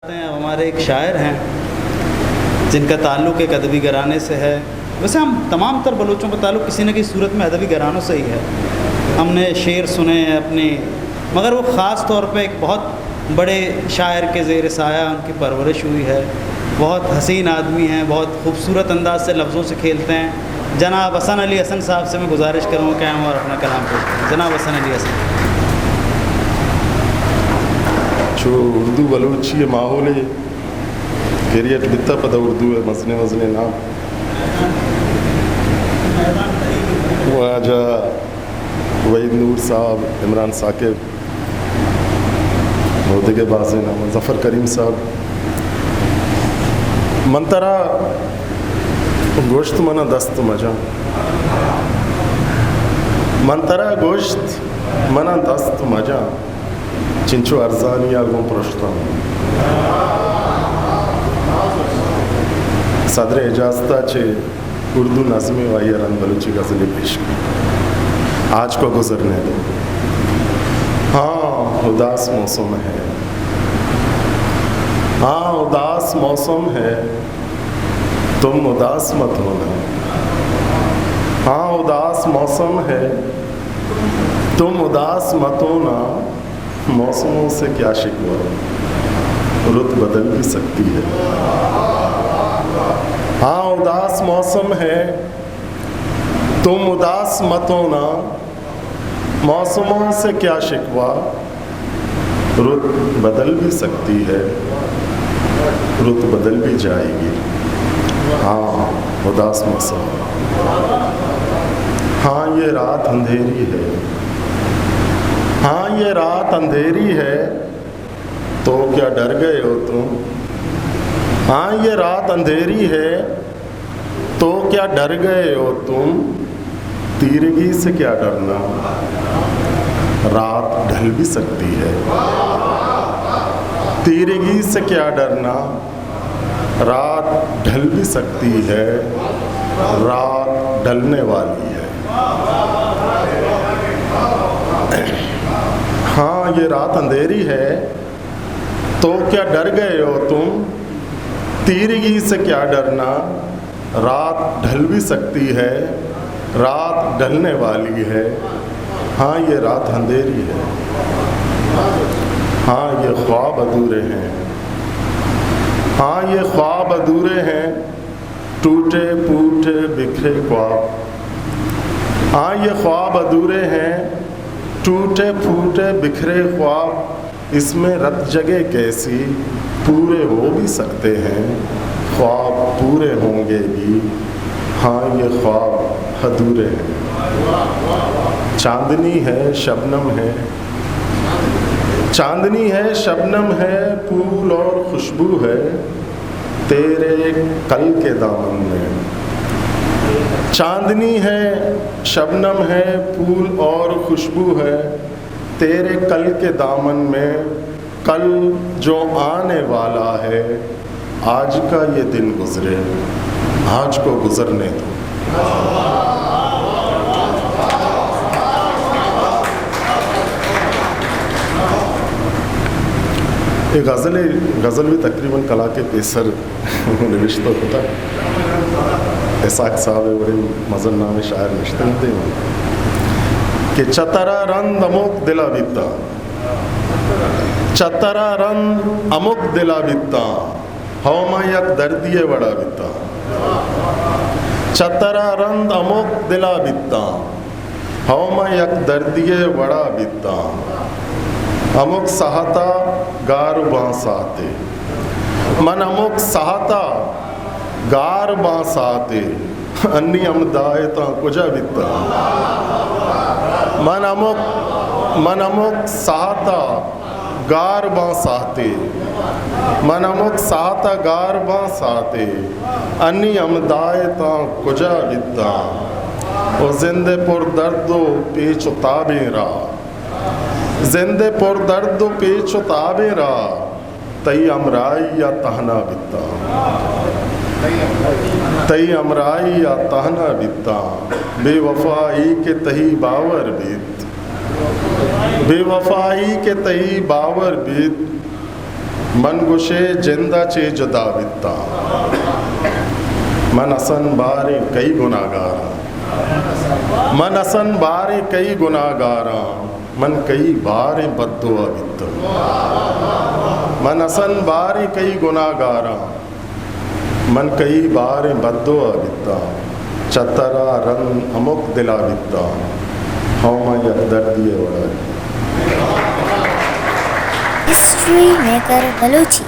ہیں، ہمارے ایک شاعر ہیں جن کا تعلق ایک ادبی گھرانے سے ہے۔ ویسے ہم تمام تر بلوچوں کا تعلق کسی نہ کسی صورت میں ادبی گھرانوں سے ہی ہے۔ ہم نے شعر سنے ہیں اپنے، مگر وہ خاص طور پہ ایک بہت بڑے شاعر کے زیر سایہ ان کی پرورش ہوئی ہے۔ بہت حسین آدمی ہیں، بہت خوبصورت انداز سے لفظوں سے کھیلتے ہیں۔ جناب حسن علی حسن صاحب سے میں گزارش کروں گا کہ ہم اور اپنا کلام پیش کریں۔ جناب حسن علی حسن۔ چو اردو بلوچی ماحول کریئیٹ بیتا، پدا اردو ء مزنیں مزنیں نام واجہ وحید نور صاحب، عمران ثاقب، و دگہ بازیں نام، ظفر کریم صاحب۔ من ترا گوشت منا دست مجاں، من ترا گوشت منا دست مجاں، چنچو ارزانی ء گوں پرشتاں۔ صدر اجازت ء چہ اردو نظمے و آئی ء رند بلوچی غزلے پیش کن۔ آج کو گزرنے دو۔ ہاں، اداس موسم ہے۔ ہاں، اداس موسم ہے، تم اداس مت ہونا۔ ہاں، اداس موسم ہے، تم اداس مت ہونا۔ موسموں سے کیا شکوہ، رت بدل بھی سکتی ہے۔ ہاں، اداس موسم ہے، تم اداس مت ہونا۔ موسموں سے کیا شکوہ، رت بدل بھی سکتی ہے، رت بدل بھی جائے گی۔ ہاں، اداس موسم۔ ہاں، یہ رات اندھیری ہے۔ ہاں، یہ رات اندھیری ہے، تو کیا ڈر گئے ہو تم؟ ہاں، یہ رات اندھیری ہے، تو کیا ڈر گئے ہو تم؟ تیرگی سے کیا ڈرنا، رات ڈھل بھی سکتی ہے۔ تیرگی سے کیا ڈرنا، رات ڈھل بھی سکتی ہے، رات ڈھلنے والی ہے۔ ہاں، یہ رات اندھیری ہے، تو کیا ڈر گئے ہو تم؟ تیرگی سے کیا ڈرنا، رات ڈھل بھی سکتی ہے، رات ڈھلنے والی ہے۔ ہاں، یہ رات اندھیری ہے۔ ہاں، یہ خواب ادھورے ہیں۔ ہاں، یہ خواب ادھورے ہیں، ٹوٹے پھوٹے بکھرے خواب۔ ہاں، یہ خواب ادھورے ہیں، ٹوٹے پھوٹے بکھرے خواب۔ اس میں رت جگے کیسی، پورے ہو بھی سکتے ہیں، خواب پورے ہوں گے بھی۔ ہاں، یہ خواب ادھورے ہیں۔ چاندنی ہے، شبنم ہے، چاندنی ہے، شبنم ہے، پھول اور خوشبو ہے تیرے کل کے دامن میں۔ چاندنی ہے، شبنم ہے، پھول اور خوشبو ہے تیرے کل کے دامن میں، کل جو آنے والا ہے، آج کا یہ دن گزرے، آج کو گزرنے دو۔ اے غزل، غزل بھی تقریباً کلاکے پیسر نوشتہ کتا۔ اسحاق صاحب وڑیں مزن نامیں شاعر نشتگ انت کہ چہ ترا رند ہمک دلا بیتا، چہ ترا رند ہمک دلا بیتا، ہو من یک دردی ء وڑا بیتا۔ چہ ترا رند ہمک دلا بیتا، ہو من یک دردی ء وڑا بیتاں۔ ہمک ساہتا گار باں ساہتے۔ من ہمک ساہتا گار باں ساہتے۔ انی ہم دائتاں کجا بیتاں۔ من ہمک، من ہمک ساہتا گار باں ساہتے۔ من ہمک ساہتا گار باں ساہتے۔ انی ہم دائتاں کجا بیتاں۔ و زند پر درد و پیچ و تابیں راہ، زند پر درد و پیچ و تابیں راہ، تئی ہمراہی ء تہنا بیتاں۔ تئی ہمراہی ء تہنا بیتاں۔ بے وفائی کہ تئی باور بیت، بے وفائی کہ تئی باور بیت، من گوشے جند ءَ چے جدا بیتاں۔ من حسن باریں کئی گناہگاراں۔ من حسن باریں کئی گناہگاراں۔ من کئی باریں بددعا بیتاں۔ من حسن باریں کئی گناہگاراں۔ من کئی باریں بددعا بیتاں۔ چہ ترا رند ہمک دلا بیتاں۔ ہاں من یک دردی ءِ وڑا۔ History maker Balochi.